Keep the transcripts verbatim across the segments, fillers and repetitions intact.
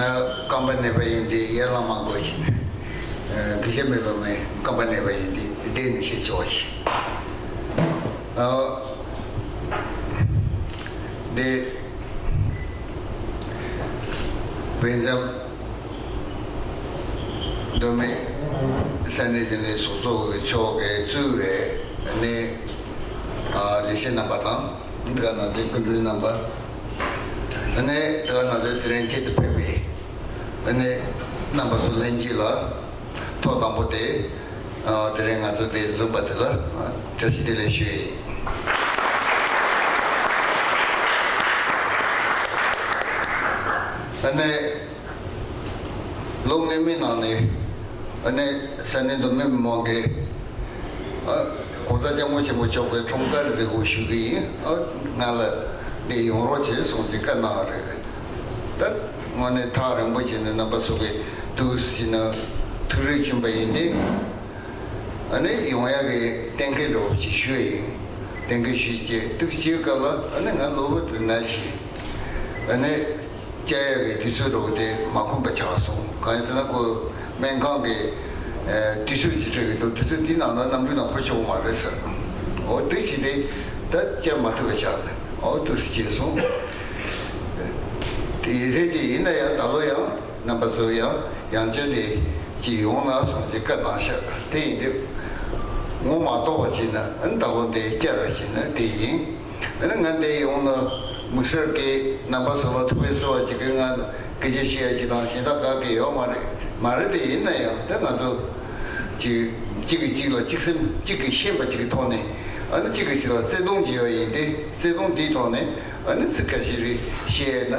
རྐང་པ་ནད་པ་ཡིན་ཏེ་ཡར་ལངས་མ་དགོས་ཤིང་། གུས་ཞབས་མེད་པ་མེད་རྐང་པ་ནད་པ་ཡིན་ཏེ་བསྡད་ནས་བཤད་ཆོག་ཅིང་། འདི་བོད་འཇམ་མདོ་སྨད་ས་གནས་རྒྱུན་ལས་ཚོགས་གཙོ་གི་མཆོག་གིས་གཙོས་པའི་ནས་ལས་བྱེད་རྣམ་པ་དང་། འདི་ག་ནང་བཞིན་སྐུ་མགྲོན་རྣམ་པ། ཨ་ནི་དེ་ག་ནང་བཞིན་དེ་རིང་ཆེད་དུ་ཕེབས་པའི་ཨ་ནི་རྣམ་པ་ཚོ་ལྷན་རྒྱས་ལ་ཐོག་དང་པོ་དེ་ཨ་དེ་རིང་ང་ཚོ་འདིར་འཛོམས་པ་དེ་ལ་ཨ་བཀྲ་ཤིས་བདེ་ལེགས་ཞུ་ཡི་ཡིན། ཨ་ནི། ལོ་སྔོན་མའི་ནང་ནས་ཨ་ནི་ས་གནས་མདོ་སྨད་མི་མང་གིས་ཨ་༸གོང་ས་༸སྐྱབས་མགོན་ཆེན་པོ་མཆོག་གི་འཁྲུངས་སྐར་མཛད་སྒོ་ཞུ་གི་ཡིན། ཨ་ང་ལ་འདིར་ཡོང་རོགས་བྱེད་གསུངས་ཏེ་བཀའ་གནང་བ་རེད། ད་དངོས་གནས་ཐག་རིང་པོ་བྱས་ནས་རྣམ་པ་ཚོ་གིས་འདུག་ཟེར་ན་ཐུགས་རེ་བྱིན་པ་ཡིན་ཏེ། ཨ་ནི་ཡོང་ཡག་གི་གཏན་འཁེལ་འདྲ་བོ་ཅིག་ཞུས་ཡིན། གཏན་འཁེལ་ཞུས་རྗེས་འདུག་བྱེད་སྐབས་ལ་ཨ་ནི་ང་གློ་བུར་དུ་ན་ཞིང་། ཨ་ནི་བཅར་ཡག་གི་དུས་ཚོད་འདྲ་བོ་དེ་མ་ཁོམ་པ་ཆགས་སོང་། གང་ཡིན་ཟེར་ན་ཁོ་སྨན་ཁང་གི་ཨ་དུས་ཚོད་ཅིག་སྤྲད་ཀྱི་འདུག་དུས་ཚོད་འདིའི་ནང་ལ་གནམ་གྲུའི་ནང་འཕུར་ཆོག་གི་མ་རེད་ཟེར། འོ་འདུག་བྱས་ཏེ་ད་བཅར་མ་ཐུབ་པ་ཆགས་ནས་འོ་འདུག་སེ་བྱས་སོང་། དེ་རེད་དེ་ཡིན་ན་ཡང་ད་ལོ་ཡང་། རྣམ་པ་ཚོ་ཡང་ཡང་བསྐྱར་དེ་ཅིག་ཡོང་ན་སོང་ཅིག་བཀའ་གནང་ཤག་དེ་ཡིན་དུས་ངོ་མ་གཏོགས་པ་བྱས་ན་ཨ་ནི་ད་ལོ་འདི་བསྐྱར་བ་བྱས་ན་དེ་ཡིན། ཨ་ནི་ང་འདི་ཡོང་ན་དམིགས་བསལ་གྱི་རྣམ་པ་ཚོ་ལ་ཐུགས་ཕན་གསོ་བ་ཅིག་གི་ང་སྐད་ཆ་བཤད་ཡ་ཅིག་དང་གཞན་དག་ག་གེ་ཡོད་མ་རེད། མ་རེད་དེ་ཡིན་ན་ཡང་ད་ང་ཚོ་ཅིག་གཅིག་གིས་གཅིག་ལ་གཅིག་སེམས་གཅིག་གིས་ཤེས་པ་ཅིག་གི་ཐོག་ནས་ཨ་ནི་གཅིག་གིས་གཅིག་ལ་བརྩེ་དུང་ཅིག་ཡོད་ཡིན་ཏེ་བརྩེ་དུང་འདིའི་ཐོག་ནས་ཨ་ནི་ཚིག་ཁ་ཤས་རེ་བཤད་ན།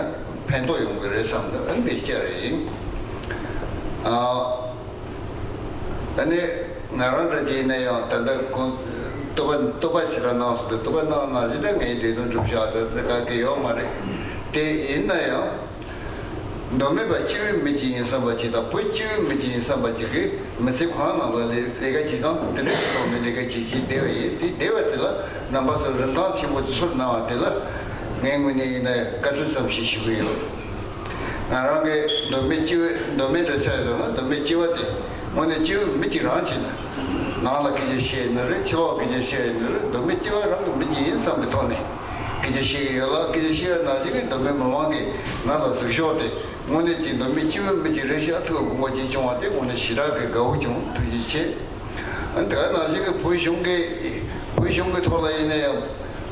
ཕན་ཐོགས་ཡོང་གི་རེད་བསམ་ནས་ཨ་ནི་འདི་བཤད་རེད་ཡིན། ཨ་ནི་ང་རང་འདྲ་ཅིག་ཡིན་ན་ཡང་ད་ལྟ་ཁོང་བསྟོད་པ་བསྟོད་པ་ཞིག་ལ་གནང་སོང་དུས་བསྟོད་པ་གནང་ན་ཞིག་ད་ངའི་ལས་དོན་སྒྲུབ་བཞག་ད་ད་ག་གེ་ཡོད་མ་རེད། དེ་ཡིན་ན་ཡང་མདོ་སྨད་པ་སྤྱི་བོའི་མི་གཅིག་ཡིན་བསམ་པ་ཅིག་དང་བོད་སྤྱི་བོའི་མི་གཅིག་ཡིན་བསམ་པ་ཅིག་གིས་མི་ཚེ་གང་ནང་ལ་ལས་ལས་ཀ་བྱེད་སྟངས་དེ་འདྲ་ཞིག་ཐོག་ནས་ལས་ཀ་བྱེད་བྱེད་བསྡད་པ་ཡིན། དེ་བསྡད་པ་དེ་ལ་རྣམ་པ་ཚོ་རིན་ཐང་ཆེན་པོ་ཚུར་གནང་བ་དེ་ལ་ངའི་ངོས་ནས་ཡིན་ན་བཀའ་དྲིན་བསམ་ཤེས་ཞུ་གི་ཡོད། ང་རང་གི་མདོ་སྨད་སྤྱི་བོ་མདོ་སྨད་འདྲ་ཆགས་ཡོད་ན་མདོ་སྨད་སྤྱི་བོ་དེ་དངོས་གནས་སྤྱི་བོ་མི་གཅིག་རང་བྱས་ན་ནང་ལ་སྐད་ཆ་བཤད་ཡིན་ན་རེད། ཕྱི་ལོགས་སྐད་ཆ་བཤད་ཡིན་ན་རེད། མདོ་སྨད་སྤྱི་བོ་རང་གི་མི་གཅིག་ཡིན་བསམ་པའི་ཐོག་ནས་སྐད་ཆ་བཤད་ཀྱི་ཡོད་ལ། སྐད་ཆ་བཤད་པ་ནང་བཞིན་གྱི་མདོ་སྨད་མི་མང་གིས་ང་ལ་གཟིགས་ཕྱོགས་དེ་དངོས་གནས་ཀྱི་མདོ་སྨད་སྤྱི་བོའི་མི་གཅིག་རེད་ཤག་ཐུགས་དགོངས་པ་ཅིག་བྱུང་བ་དེ་དངོས་གནས་ཞེ་དྲག་གི་དགའ་བོ་བྱུང་། ཐུགས་རྗེ་ཆེ། ཨ་ནི་དེ་ག་ནང་བཞིན་གྱི་བོད་གཞུང་གི་བོད་གཞུང་གི་ཐོག་ལ་ཡིན་ན་ཡང་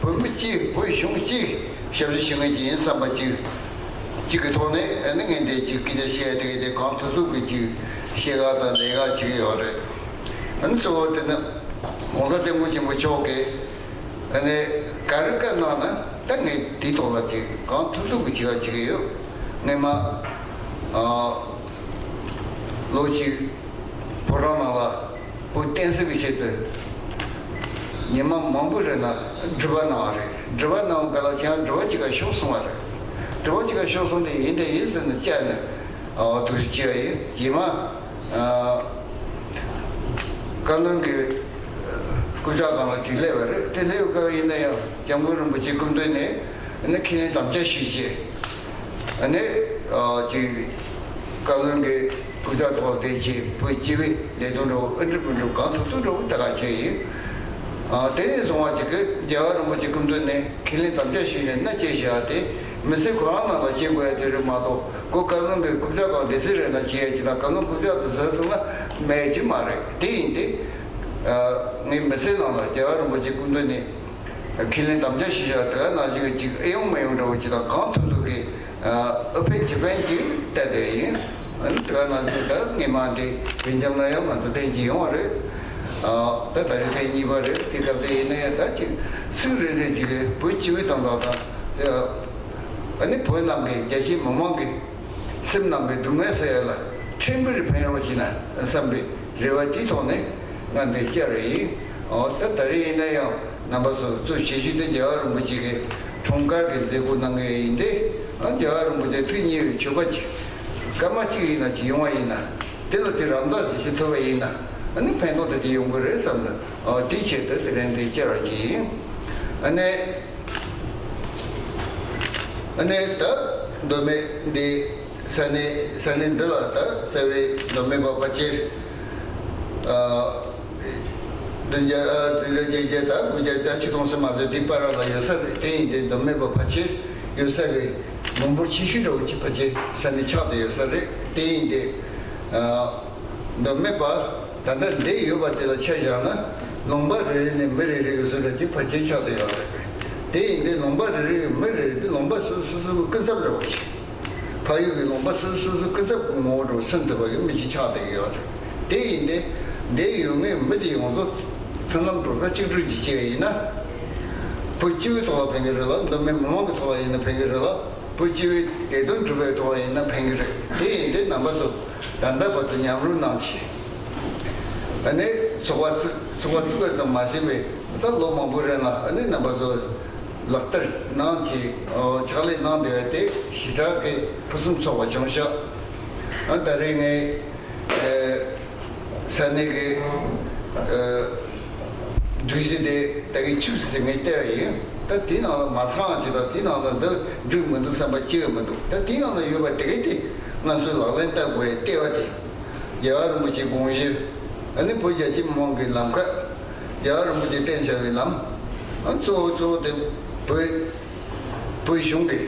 བོད་མི་གཅིག་བོད་གཞུང་གཅིག་ཞབས་ཞུ་ཞུ་མཁན་ཅིག་ཡིན་བསམ་པ་ཅིག་ཅིག་གི་ཐོག་ནས་ཨ་ནི་ངས་འདི་ཅིག་སྐད་ཆ་བཤད་དེ་གི་དེ་གང་ཐུབ་ཐུབ་ཀྱི་ཅིག་བཤད་ག་དང་ལས་ཀ་བྱེད་ཀྱི་ཡོད་རེད། ཨ་ནི་གཙོ་བོ་དེ་ནི་༸གོང་ས་༸སྐྱབས་མགོན་ཆེན་པོ་མཆོག་གིས་ཨ་ནི་ག་རེ་བཀའ་གནང་ན་ད་ངས་དེའི་ཐོག་ལ་ཅིག་གང་ཐུབ་ཐུབ་ཀྱི་བྱེད་ག་བྱེད་ཀྱི་ཡོད། ངས་མ་ཨ་ལོ་གཅིག་ཕོ་བྲང་ནང་ལ། བོད་བསྟན་སྲིད་ཀྱི་ཆེད་དུ་ཉི་མ་མང་པོ་རིང་ལ་སྒྲུབ་པ་གནང་བ་རེད། སྒྲུབ་པ་གནང་བ་ག་ལ་ཁྱེད་རང་སྒྲུབ་པ་གཅིག་ག་ཤོག་གསུང་བ་རེད། སྒྲུབ་པ་གཅིག་ག་ཤོག་གསུང་དེ་ཡིན་དེ་ཡིན་ཟེར་ནས་བཅར་ནས་ཨ་ཐུགས་རྗེ་ཆེ་བ་ཡིན། རྗེས་མ་ཨ་བཀའ་བློན་གྱི་སྐུ་ཕྱྭ་སྒང་ལ་ཅིག་སླེབས་པ་རེད། དེ་སླེབས་སྐབས་ཡིན་ན་ཡང་༸སྐྱབས་མགོན་རིན་པོ་ཆེ་སྐུ་མདུན་ནས་ནི་ཁས་ལེན་དམ་བཅའ་ཞུས་རྗེས། ཨ་ནི་ཨ་ཅིག་བཀའ་བློན་གྱི་སྐུ་ཕྱྭ་ཐོག་བསྡད་ཆེད་བོད་སྤྱི་བའི་ལས་དོན་འགྲོ་ཨ་འགྲུབ་མི་འགྲུབ་གང་ཐུབ་ཐུབ་འགྲོ་ད་ག་བྱས་ཡིན། ཨ་དེ་ནས་བཟུང་བ་ཅིག་གི་རྒྱལ་བ་རིན་པོ་ཆེ་སྐུ་མདུན་ནས་ཁས་ལེན་དམ་བཅའ་ཞུས་ནས་མནའ་བཅད་བཞག་སྟེ་མི་ཚེ་ཁོ་རང་ནང་ལ་བྱེད་དགོས་ཡ་དེ་རེད་མ་གཏོགས་ཁོ་བཀའ་བློན་གྱི་སྐུ་ཕྱྭ་གང་སྡེ་སྲིད་རེད་ན་བྱེད་ཡ་ཅིག་དང་བཀའ་བློན་སྐུ་ཕྱྭ་དུ་བཟོས་སོང་ན་མེད་ཅིག་མ་རེད། དེ་ཡིན་ཏེ་ཨ་ངའི་མི་ཚེ་ནང་ལ་རྒྱལ་བ་རིན་པོ་ཆེ་སྐུ་མདུན་ནས། ཁས་ལེན་དམ་བཅའ་ཞུ་བཞག་དེ་ག་ནང་བཞིན་གྱི་ཅིག་ཨེ་ཡོང་མི་ཡོང་འདྲ་བོ་ཅིག་དང་གང་ཐུབ་ཐུབ་ཀྱི་ཨ་ཨུ་ཕན་གྱི་ཕན་གྱི་བལྟས་བསྡད་ཡིན། ཨ་ནི་དེ་ག་ནང་བཞིན་ད་ངེད་མ་འདི་བོད་འཇམ་ལ་ཡང་ང་ཚོ་བསྟན་གྱི་ཡོང་བ་རེད། ཨ་ད་ད་རེས་ཐེངས་གཉིས་པ་རེད། དེ་སྐབས་དེ་ཡིན་ན་ཡང་ད་ཅིག་ཚིག་རེ་རེ་ཅིག་གི་བོད་སྤྱི་བའི་དོན་དག་དང་ཨ་ནི་བོད་ནང་གི་རྒྱ་ཆེའི་མི་མང་གི་སེམས་ནང་གི་སྡུག་བསྔལ་སེལ་ཡ་ལ་ཕྲན་བུ་རེ་ཕན་ཡོང་བ་བྱས་ན་བསམ་པའི་རེ་བ་དེའི་ཐོག་ནས་ང་འདིར་བཅར་བ་ཡིན། འོ་ད་ད་རེས་ཡིན་ན་ཡང་རྣམ་པ་ཚོ་གཙོ་ཆེ་ཤོས་དེ་རྒྱལ་བ་རིན་པོ་ཆེ་གི་འཁྲུངས་སྐར་གྱི་མཛད་སྒོ་གནང་གི་ཡིན་ཏེ། ཨ་རྒྱལ་བ་རིན་པོ་ཆེ་ཐུགས་མཉེས་པའི་མཆོད་པ་ཅིག་སྐར་མ་གཅིག་ཡིན་ན་ཅིག་ཡོང་བ་ཡིན་ན་དེ་ལ་ཅིག་རམ་འདེགས་ཅིག་བྱེད་ཐུབ་པ་ཡིན་ན་ཨ་ནི་ཕན་ཐོགས་དེ་ཅིག་ཡོང་གི་རེད་བསམ་ནས་འོ་དེའི་ཆེད་དུ་དེ་རིང་འདིར་བཅར་བ་ཅིག་ཡིན། ཨ་ནི། ཨ་ནི་ད་མདོ་སྨད་འདི་ ས་གནས་ས་གནས་འདི་ལ་ད་རྩ་བའི་མདོ་སྨད་པ་ཕལ་ཆེར། ཨ། བདུན་བརྒྱ་ཨ། བདུན་བརྒྱ་བརྒྱད་བརྒྱ་དང་དགུ་བརྒྱ་དང་ཆིག་སྟོང་ཙམ་མ་ཟད་དེའི་བར་ལ་ཡོད་ས་རེད། དེ་ཡིན་དུས་མདོ་སྨད་པ་ཕལ་ཆེར་ཡོད་ས་གི་མི་འབོར་ཆེ་ཤོས་འདྲ་བོ་ཅིག་ཕལ་ཆེར་ས་གནས་ཆགས་བསྡད་ཡོད་ས་རེད། དེ་ཡིན་དུས། ཨ། མདོ་སྨད་པ་ད་ལྟ་འདི་ཡོད་པ་དེ་ལ་ཆ་བཞག་ན། ལུང་པ་རེ་རེ་ནས་མི་རེ་རེ་གི་བཟོ་འདྲ་ཅིག་ཕལ་ཆེར་ཆགས་བསྡད་ཡོད་རེད། དེ་ཡིན་དུས་ལུང་པ་རེ་རེ་གི་མི་རེ་རེ་དེ་ལུང་པ་སོ་སོ་སོ་སོ་གི་སྐུ་ཚབ་འདྲ་བོ་ཅིག་ཕ་ཡུལ་གྱི་ལུང་པ་སོ་སོ་སོ་སོ་སྐུ་ཚབ་ཀྱི་ངོ་བོ་འདྲ་མཚོན་ཐུབ་པ་གི་མི་ཞིག་ཆགས་བསྡད་ཀྱི་ཡོད་རེད། དེ་ཡིན་ཏེ། འདིར་ཡོད་མཁན་མི་དེ་ཡོངས་རྫོགས་མཐུན་ལམ་གྲོས་ཚོགས་གཅིག་སྒྲིལ་ཅིག་བྱས་པ་ཡིན་ན། བོད་སྤྱི་པའི་ཐོག་ལ་ཕན་གྱི་རེད་ལ། མདོ་སྨད་མི་མང་གི་ཐོག་ལ་ཡིན་ན་ཕན་གྱི་རེད་ལ། བོད་སྤྱི་པའི་བདེ་དོན་སྒྲུབ་པའི་ཐོག་ལ་ཡིན་ན་ཕན་གྱི་རེད། དེ་ཡིན་ཏེ་རྣམ་པ་ཚོ་ད་ལྟ་བར་དུ་མཉམ་རུབ་གནང་བྱས། ཨ་ནི་ཚོགས་པ་བཙུགས་ཚོགས་པ་བཙུགས་པ་ཙམ་མ་ཟད་པའི་ད་ལོ་མང་པོའི་རིང་ལ་ཨ་ནི་རྣམ་པ་ཚོ་ལག་བསྟར་གནང་བྱས། ཨོ། ཕྱག་ལས་གནང་བསྡད་པ་དེ་ཞེ་དྲག་གི་ཕུན་སུམ་ཚོགས་པ་བྱུང་ཤག་ཨ། ད་རེས་ངས་ཨེ་ས་གནས་ཀྱི་ཨེ་སྒྲིག་གཞི་དེ་ད་གིན་ཆུད་ཟོས་ངས་བལྟས་པ་ཡིན། ད་དེའི་ནང་ལ་མ་ཚང་བ་ཅིག་དང་། དེའི་ནང་ལ་འདི་འགྲིག་མི་འདུག་བསམ་པ་ཅི་ཡང་མི་འདུག་ད་དེའི་ནང་ལ་ཡོད་པ་དེ་གས་དེ་ང་ཚོས་ལག་ལེན་བསྟར་དགོས་ཡ་ལྟེ་བ་དེ། རྒྱལ་བ་རིན་པོ་ཆེའི་དགོངས་གཞི། ཨ་ནི་བོད་རྒྱ་ཆེ་མི་མང་གི་ལམ་ཁ། རྒྱལ་བ་རིན་པོ་ཆེས་བསྟན་བྱ་བའི་ལམ། ཨ། གཙོ་བོ་གཙོ་བོ་དེ་བོད་བོད་གཞུང་གིས་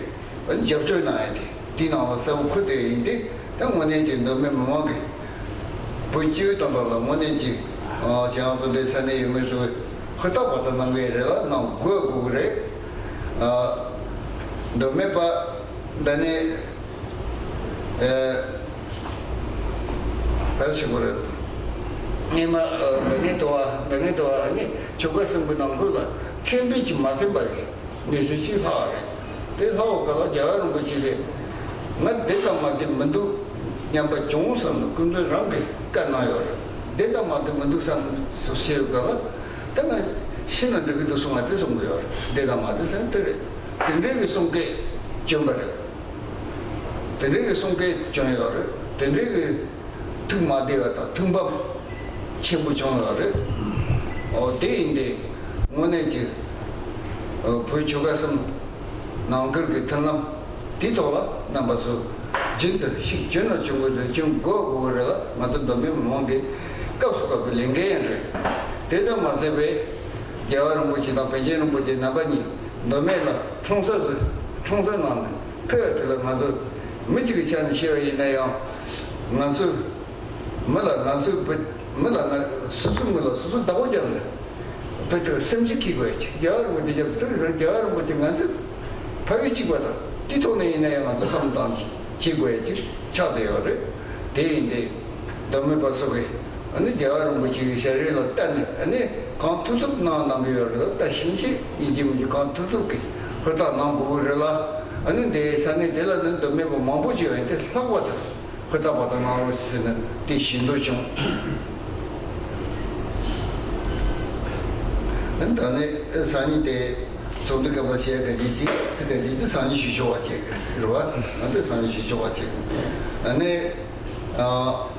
ཨ་ནི་རྒྱབ་སྐྱོར་གནང་ཡ་དེ། དེའི་ནང་ལ་གསལ་པོ་འཁོད་བསྡད་ཡ་ཡིན་ཏེ། ད་དངོས་གནས་ཀྱི་མདོ་སྨད་མི་མང་གིས་བོད་སྤྱི་པའི་དོན་དག་ལ་དངོས་གནས་ཀྱི། ཨ། ཁྱེད་རང་ཚོ་འདི་ས་གནས་ཡོད་མཁན་ཚོས་ཧུར་ཐག་པ་ཐག་གནང་གི་རེད་ལ། གནང་དགོས་དགོས་ཀྱི་རེད། ཨ། མདོ་སྨད་པ་འདི་ནས། ཨེ། ག་རེ་ཞུ་དགོས་རེད། སྔོན་མ། ཨ། འདི་ནས་དུ་བ་འདི་ནས་དུ་བ་ཨ་ནི་ཆོལ་ཁ་གསུམ་གྱི་ནང་ཁུལ་ལ་ཁྲིམས་དཔོན་གྱིས་མ་མཐུན་པ་གི་གནས་ཚུལ་ཞིག་ལྷག་རེད། དེ་ལྷག་པའི་སྐབས་ལ་རྒྱལ་བ་རིན་པོ་ཆེ་གིས་ང་འདི་དང་མ་འདི་མི་འདུག་སྙམ་པ་བྱུང་བསམ་ནས་སྐུ་མདུན་རང་གིས་བཀའ་གནང་ཡོད་རེད། འདི་དང་མ་འདི་མི་འདུག་བསམ་བསམ་བྱས་པའི་སྐབས་ལ། ད་ང་ཤི་ན་འགྲིག་གི་འདུག་གསུང་བ་དེ་གསུང་གི་ཡོད་རེད། འདི་དང་མ་འདི་ཟེར་ན་དེ་རེད། དེ་འདྲའི་གི་གསུང་སྐད་བྱུང་བ་རེད། དེ་འདྲའི་གི་གསུང་སྐད་བྱུང་ཡོད་རེད། དེ་འདྲའི་གི་ཐུགས་མ་བདེ་བ་དང་ཐུགས་འཕམ་ཆེན་པོ་བྱུང་ཡོད་རེད། ཨོ། དེ་ཡིན་ཏེ་དངོས་གནས་ཀྱི། ཨོ། བོད་ཆོལ་ཁ་གསུམ་ནང་ཁུལ་གྱི་མཐུན་ལམ་དེའི་ཐོག་ལ་རྣམ་པ་ཚོ་རྒྱུན་དུ་ཤུགས་རྒྱུན་ལ་བྱུང་དགོས་འདུག་བྱུང་དགོས་དགོས་ཀྱི་རེད་ལ། ང་ཚོ་མདོ་སྨད་མི་མང་གི་སྐབས་སུ་བབས་པའི་ལས་འགན་ཡང་རེད། དེ་ཙམ་མ་ཟད་པའི་རྒྱལ་བ་རིན་པོ་ཆེ་དང་པཎ་ཆེན་རིན་པོ་ཆེ་རྣམ་པ་གཉིས་མདོ་སྨད་ལ་འཁྲུངས་ས་སུ་འཁྲུངས་ས་གནང་ནས་ཕེབས་པ་དེ་ལ་ང་ཚོ་མི་གཅིག་གི་ཆ་ནས་བཤད་པ་ཡིན་ན་ཡང་། ང་ཚོས་མི་ལ་ང་ཚོའི་བུ། མི་ལ་ང་སོ་སོའི་མི་ལ་སོ་སོ་བདག་པོ་རྒྱབ་ནས་བུ་དེར་སེམས་ཤུགས་སྐྱེད་དགོས་ཡ་ཅིག་རྒྱལ་བ་རིན་པོ་ཆེ་རྒྱབ་ཏུ། རྒྱལ་བ་རིན་པོ་ཆེ་ང་ཚོའི་ཕ་ཡུལ་གཅིག་པ་དང་དེའི་ཐོག་ནས་ཡིན་ན་ཡང་ང་ཚོ་བསམ་བློ་བཏང་བྱེད་དགོས་ཡ་ཅིག་ཆགས་བསྡད་ཡོད་རེད། དེ་ཡིན་ཏེ་མདོ་སྨད་པ་སོགས་ཀྱིས་ཨ་ནི་རྒྱལ་བ་རིན་པོ་ཆེ་གི་ཞལ་རས་ལ་བལྟས་ནས། ཨ་ནི་གང་ཐུབ་ཐུབ་གནང་གནང་གི་ཡོད་རེད། ད་ཕྱིན་ཆད་ཡིན་གཅིག་མིན་གཅིག་གང་ཐུབ་ཐུབ་ཀྱིས་ཧུར་ཐག་གནང་དགོས་ཀྱི་རེད་ལ། ཨ་ནི་འདི་ས་གནས་དེ་ལ་ནི་མདོ་སྨད་པ་མང་པོ་ཞིག་ཡོད་ཡིན་ཏེ། ལྷག་པར་དུ་ཧུར་ཐག་པ་ཐག་གནང་རོགས་ཟེར་ནས་དེ་ཞུ་འདོད་བྱུང་། ཨ་ནི་ད་ནི་སང་ཉིན་དེ་ཚོགས་འདུའི་སྐབས་ལ་བཤད་ག་ཅིག་ཅིག་ཚིག་ག་ཅིག་ཅིག་སང་ཉིན་ཞུ་ཆོག་པ་ཅིག་རེད་བ། ཨ་ནི་སང་ཉིན་ཞུ་ཆོག་པ་ཅིག་ཨ་ནི། ཨ།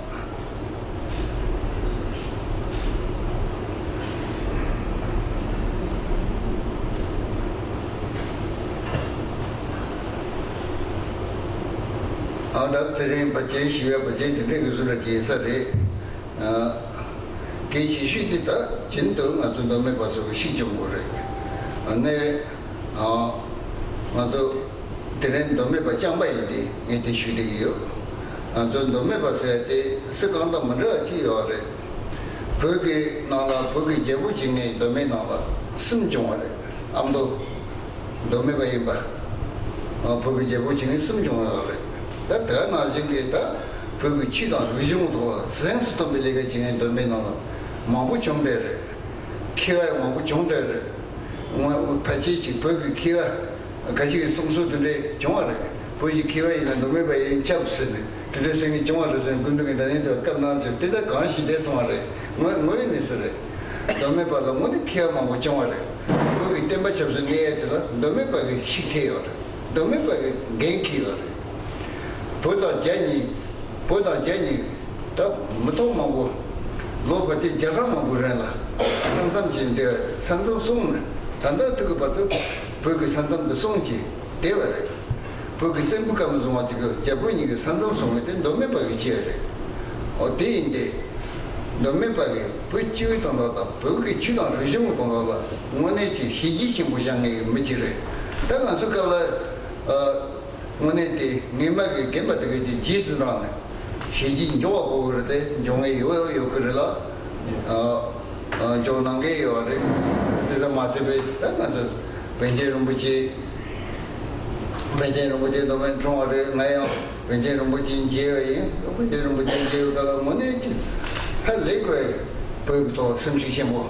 ཨ། ད་དེ་རིང་བ་ཅན་ཞུ་ཡ་བ་ཅན་དེ་འདྲའི་གི་བཟོ་འདྲ་ཅིག་ཡིན་ས་རེད། ཨ། གལ་ཆེ་ཤོས་དེ་ད་རྒྱུན་དུ་ང་ཚོ་མདོ་སྨད་པ་ཚོ་གི་ཤེས་བྱུང་དགོས་རེད། ཨ་ནི། ཨ། ང་ཚོ་དེ་རིང་མདོ་སྨད་པ་རྐྱང་པ་ཡིན་ཏེ་ངས་དེ་ཞུ་བསྡད་ཀྱི་ཡོད། ང་ཚོ་མདོ་སྨད་པ་ཟེར་དེ་སུ་གང་དང་མི་འདྲ་བ་ཅིག་ཡོད་རེད། བོད་ཀྱི་ནང་ལ་བོད་ཀྱི་རྒྱལ་པོ་བྱེད་མཁན་མདོ་སྨད་ནང་ལ་གསུམ་བྱུང་བ་རེད། ཨ་མདོ། མདོ་སྨད་པ་ཡིན་པ། ཨ། བོད་ཀྱི་རྒྱལ་པོ་བྱེད་མཁན་གསུམ་བྱུང་ཡོད་རེད། ད་དེ་ནང་བཞིན་གྱི་ད་བོད་ཀྱི་ཆོས་དང་རིག་གཞུང་ཐོག་ལ་གཟེངས་སུ་ཐོན་པའི་ལས་ཀ་བྱེད་མཁན་མདོ་སྨད་ནང་ལ་མང་པོ་བྱུང་བསྡད་རེད། མཁས་པ་ཡང་མང་པོ་བྱུང་བསྡད་རེད། སྔོན་ཕལ་ཆེར་ཅིག་བོད་ཀྱི་མཁས་པ་ཁ་ཤས་ཀྱི་གསུང་སྲོལ་དེ་འདྲས་བྱུང་བ་རེད། བོད་ཀྱི་མཁས་པ་ཡིན་ན་མདོ་སྨད་པ་ཡིན་ཆོག་ཟེར་ནས་དེ་འདྲས་ཟེར་མཁན་བྱུང་བ་རེད་ཟེར་ནས་སྐུ་མདུན་གྱིས་ད་ནི་དུ་སྐབས་གནང་ཟེར། དེ་ལྟར་གང་ཞིག་བསྡད་སོང་བ་རེད། ངོས་ངོས་ནས་ཟེར་རེད། མདོ་སྨད་པ་ལ་དངོས་གནས་མཁས་པ་མང་པོ་བྱུང་བ་རེད། བོད་ཀྱི་བསྟན་པ་ཆབ་སྲིད་གནས་ཡས་དེ་ལ་མདོ་སྨད་པ་གིས་ཤུགས་ཐེབས་ཡོད་རེད། མདོ་སྨད་པ་གིས་འགན་འཁྱེར་ཡོད་རེད། བོད་དང་རྒྱ་གཉིས། བོད་དང་རྒྱ་གཉིས་ད་མི་ཐོག་མང་པོ། ལོ་ཕལ་ཆེར་བརྒྱ་ཕྲག་མང་པོའི་རིང་ལ་ས་མཚམས་ཀྱི་འདི་ས་མཚམས་སྲུང་ནས་ད་ལྟ་ཐུག་གི་བར་དུ་བོད་ཀྱི་ས་མཚམས་འདི་སྲུང་བྱས་བསྡད་པ་རེད། བོད་ཀྱི་བཙན་པོའི་སྐབས་ནས་བཟུང་བ་ཅིག་གི་རྒྱ་བོད་གཉིས་ཀྱི་ས་མཚམས་སྲུང་བའི་དེ་མདོ་སྨད་པ་གིས་བྱས་རེད། འོ་དེ་ཡིན་ཏེ། མདོ་སྨད་པ་གིས་བོད་སྤྱི་བོའི་དོན་དག་དང་བོད་ཀྱི་ཆོས་དང་རིག་གཞུང་གི་དོན་དག་ལ་དངོས་གནས་ཀྱི་བྱས་རྗེས་ཆེན་པོ་བཞག་མཁན་གྱི་མི་ཅིག་རེད། ད་ང་ཚོའི་སྐབས་ལ་ཨ། དངོས་གནས་དེ་སྔོན་མ་གི་རྒན་པ་དེ་གའི་དེ་རྗེས་སུ་འབྲངས་ནས་བྱས་རྗེས་འཇོག་པ་དགོས་ཀྱི་རེད་དེ། འཇོག་མཁན་ཡོད་ཡོད་ཀྱི་རེད་ལ། ཨ། ཨ། འཇོག་གནང་མཁན་ཡོད་རེད། དེ་ཙམ་མ་ཟད་པའི་ད་ང་ཚོ་པཎ་ཆེན་རིན་པོ་ཆེ། པཎ་ཆེན་རིན་པོ་ཆེ་མདོ་སྨད་འཁྲུངས་པ་རེད། ང་ཡང་པཎ་ཆེན་རིན་པོ་ཆེ་མཇལ་བ་ཡིན། པཎ་ཆེན་རིན་པོ་ཆེ་མཇལ་བའི་སྐབས་ལ་དངོས་གནས་ཅིག་ཧ་ལས་དགོས། བོད་ཀྱི་ཐོག་སེམས་ཤུགས་ཆེན་པོ།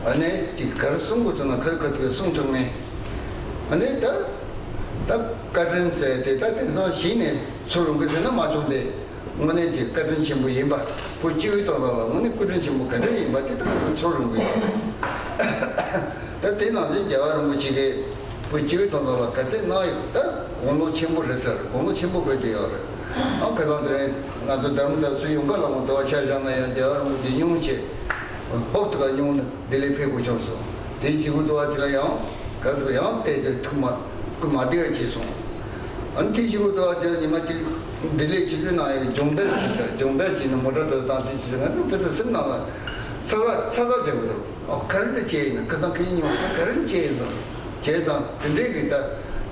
ཨ་ནི་ཅིག་ག་རེ་གསུང་དགོས་ཚོད་ན་ཁ་ཁ་ཐུག་གསུང་ཐུབ་མཁན། ཨ་ནི་ད་ད་བཀའ་དྲིན་ཟེར་དེ་ད་དེང་སང་གཞི་ནས་ཚོར་རུང་གི་ཟེར་ན་མ་བྱུང་སྟེ། དངོས་གནས་ཀྱི་བཀའ་དྲིན་ཆེན་པོ་ཡིན་པ། བོད་སྤྱི་བོའི་དོན་དག་ལ་དངོས་གནས་བཀའ་དྲིན་ཆེན་པོ་ག་འདྲ་ཡིན་པ་དེ་ད་ད་ཚོར་རུང་གི་ཡོད། ད་དེ་ནང་བཞིན་རྒྱལ་བ་རིན་པོ་ཆེ་གིས་བོད་སྤྱི་བོའི་དོན་དག་ལ་ག་ཚད་གནང་ཡོད། ད་དགུང་ལོ་ཆེན་པོ་རེད་ཟེར། དགུང་ལོ་ཆེན་པོ་བོད་དེ་ཡོད་རེད། ཨང་ཁ་སང་དེ་རིང་ང་ཚོ་རྡ་རམ་ས་ཚུར་ཡོང་ག་ལ་ངོ་དུ་བ་ཆ་བཞག་ན་ཡང་རྒྱལ་བ་རིན་པོ་ཆེ་སྙུང་ཆེ། ཧོབ་ཏུ་ག་སྙུང་ནས་བདེ་ལེགས་ཕེབས་དགོས་བྱུང་སོང་། དེའི་གཞུག་གུ་དུ་བ་ཚེ་ལ་ཡང་ག་ཚོད་ཡང་བལྟས་ཚེ་ཐུགས་མ་སྐུ་མ་བདེ་བ་བྱས་སོང་། ཨ་ནི་དེའི་གཞུག་གུ་དུ་བ་ཚེ་ལ་ཉི་མ་གཅིག་བདེ་ལེགས་ཆིབས་བསྒྱུར་གནང་ཡག་སྦྱོང་བརྡར་བྱས་ཤག་སྦྱོང་བརྡར་བྱས་ནས་མོ་ཊ་དེ་བཏང་ཚེ་ཆེ་ཚེ་ང་ཚོ་བོད་དུ་སེམས་ནང་ལ་ཚ་ཚ་ཚ་ཚ་བྱེད་དགོས་འདུག་ཨོ་ག་རེ་འདི་བྱས་ཡིན་ན། ཁ་སང་ཁ་ཉིན་ཉོ་ག་རེ་བྱས་ཡིན་ཙང་བྱས་ཙང་དེ་འདྲའི་གི་ད་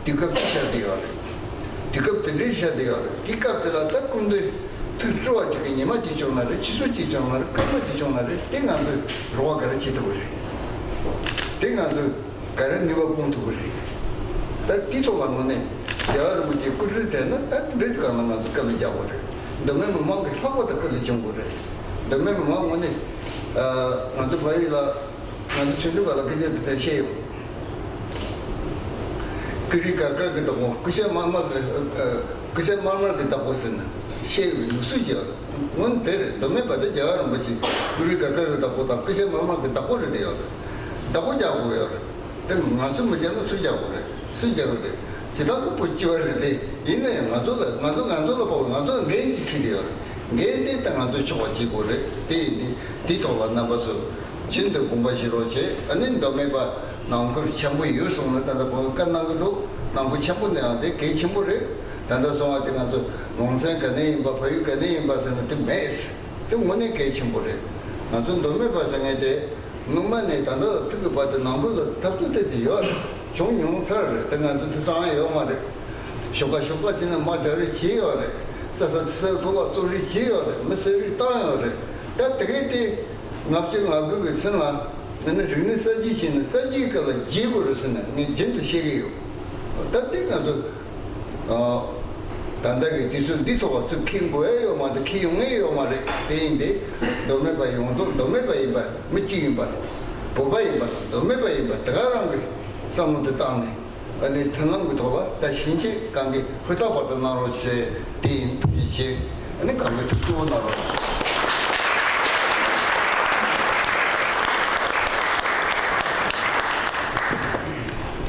དུས་སྐབས་ཅིག་ཤར་བསྡད་ཡོད་རེད། དུས་སྐབས་དེ་འདྲའི་ཤར་བསྡད་ཡོད་རེད། དེ་སྐབས་དེ་ལ་ད་སྐུ་མདུན་ཐུགས་སྤྲོ་བ་ཅིག་གི་ཉི་མ་གཅིག་བྱུང་ན་རེད། ཆུ་ཚོད་གཅིག་བྱུང་ན་རེད། སྐར་མ་གཅིག་བྱུང་ན་རེད། དེ་ང་ཚོས་རོགས་པ་ག་རེ་བྱེད་ཐུབ་ཀྱི་རེད། དེ་ང་ཚོས་ག་རེ་ནུས་པ་སྤུངས་ཐུབ་ཀྱི་རེད། ད་དེའི་ཐོག་ལ་དངོས་གནས་རྒྱལ་བ་རིན་པོ་ཆེའི་སྐུ་དྲིན་དྲན་ན་ད་དེ་འདྲའི་སྒང་ལ་ང་ཚོ་དཀའ་ལས་རྒྱག་དགོས་རེད། མདོ་སྨད་མི་མང་གི་ལྷག་པར་དུ་དཀའ་ལས་བྱུང་དགོས་རེད། མདོ་སྨད་མི་མང་དངོས་གནས་ཨ་ང་ཚོ་ཕ་ཡུལ་ལ། ང་ཚོ་ཆུང་ཆུང་སྐབས་ལ་སྐད་ཆ་དེ་ལྟར་བཤད་ཡོད། ཀུ་རེ་ག་ག་གི་བདག་པོ། སྐུ་ཞབས་དམར་དམར་གི་ཨ། སྐུ་ཞབས་དམར་དམར་གི་བདག་པོ་ཟེར་ནས་བཤད་ཡོད་པའི་ལུགས་སྲོལ་ཅིག་ཡོད། སྔོན་དེར་མདོ་སྨད་པ་དེ་རྒྱལ་བ་རིན་པོ་ཆེ་ཀུ་རེ་ག་ག་གི་བདག་པོ་དང་སྐུ་ཞབས་དམར་དམར་གི་བདག་པོ་རེད་བསྡད་ཡོད་རེད། བདག་པོ་རྒྱག་དགོས་ཡོད་རེད། དེ་ང་ཚོ་མི་བྱས་ན་སུས་རྒྱག་དགོས་རེད། སུས་རྒྱག་དགོས་རེད། ཇི་ལྟར་དུ་བོད་སྤྱི་བ་རེད་དེ། ཡིན་ན་ཡང་ང་ཚོ་ལ་ང་ཚོ་ང་ཚོ་ལ་དཔག་པའི་ང་ཚོ་ལ་འགན་ཅིག་ཁྲིད་བསྡད་ཡོད་རེད། འགན་དེ་ད་ང་ཚོས་ཆོག་པ་བྱེད་དགོས་རེད། དེ་ཡིན་དུས་དེའི་ཐོག་ལ་རྣམ་པ་ཚོ་ཤིན་ཏུ་དགོངས་པ་བཞེས་རོགས་བྱེད། ཨ་ནི་མདོ་སྨད་པ་ནང་ཁུལ་འཆམ་པོ་ཡོད་སོང་ན། ད་ལྟ་ཁོང་བཀའ་གནང་གི་འདུག་ནང་ཁུལ་འཆམ་པོ་གནང་ཡག་དེ་གལ་ཆེན་པོ་རེད། ད་ལྟ་སོང་བ་དེ་ང་ཚོ་ནང་ཚན་ག་ནས་ཡིན་པ། ཕ་ཡུལ་ག་ནས་ཡིན་པ་ཟེར་ན་དེ་མེད། དེ་དངོས་གནས་གལ་ཆེན་པོ་རེད། ང་ཚོ་མདོ་སྨད་པ་ཟེར་མཁན་དེ་སྔོན་མ་ནས་ད་ལྟ་ཐུག་གི་བར་དུ་ནང་ཁུལ་ལ་འཐབ་རྩོད་དེ་ཚོ་ཡོད་རེད། བྱུང་མྱོང་ཚར་རེད། དེ་ང་ཚོ་དེ་ཚང་ཡོད་མ་རེད། ཞོགས་ཀ་ཞོགས་པ་བྱས་ན་མ་རྒྱག་རེས་བྱས་ཡོད་རེད། ས་ས་ས་ཐོག་ལ་བཙོག་རེས་བྱས་ཡོད་རེད། མི་བསད་རེས་བཏང་ཡོད་རེད། ད་དེ་གས་དེ་ལྔ་བཅུ་ང་དགུ་གི་ཚུན་ལ་ཨ་ནི་རིག་གནས་གསར་བརྗེ་བྱས་ནས་གསར་བརྗེའི་སྐབས་ལ་བརྗེ་དགོས་རེད་ཟེར་ནས་ངས་རྒྱུན་དུ་བཤད་ཀྱི་ཡོད། ད་དེ་ང་ཚོ་ཨ། ད་ལྟ་གི་དུས་ཚོད་འདི་ཐོག་ལ་ཚུར་འཁྱེར་དགོས་ཡ་ཡོད་མ་རེད། འཁྱེར་ཡོང་ངེས་ཡོད་མ་རེད། དེ་ཡིན་ཏེ་མདོ་སྨད་པ་ཡོངས་རྫོགས། མདོ་སྨད་པ་ཡིན་པ་མི་གཅིག་ཡིན་པ་དང་། བོད་པ་ཡིན་པ་དང་མདོ་སྨད་པ་ཡིན་པ་དེ་ག་རང་གི་བསམ་བློ་དེ་བཏང་ནས། ཨ་ནི་མཐུན་ལམ་གྱི་ཐོག་ལ་ད་ཕྱིན་ཆད་གང་གི་ཧུར་ཐག་པར་དུ་གནང་རོགས་ཞེས་དེ་ཡིན། ཐུགས་རྗེ་ཆེ། ཨ་ནི་གང་གི་ཐུགས་སྤྲོ་པོ་གནང་རོགས།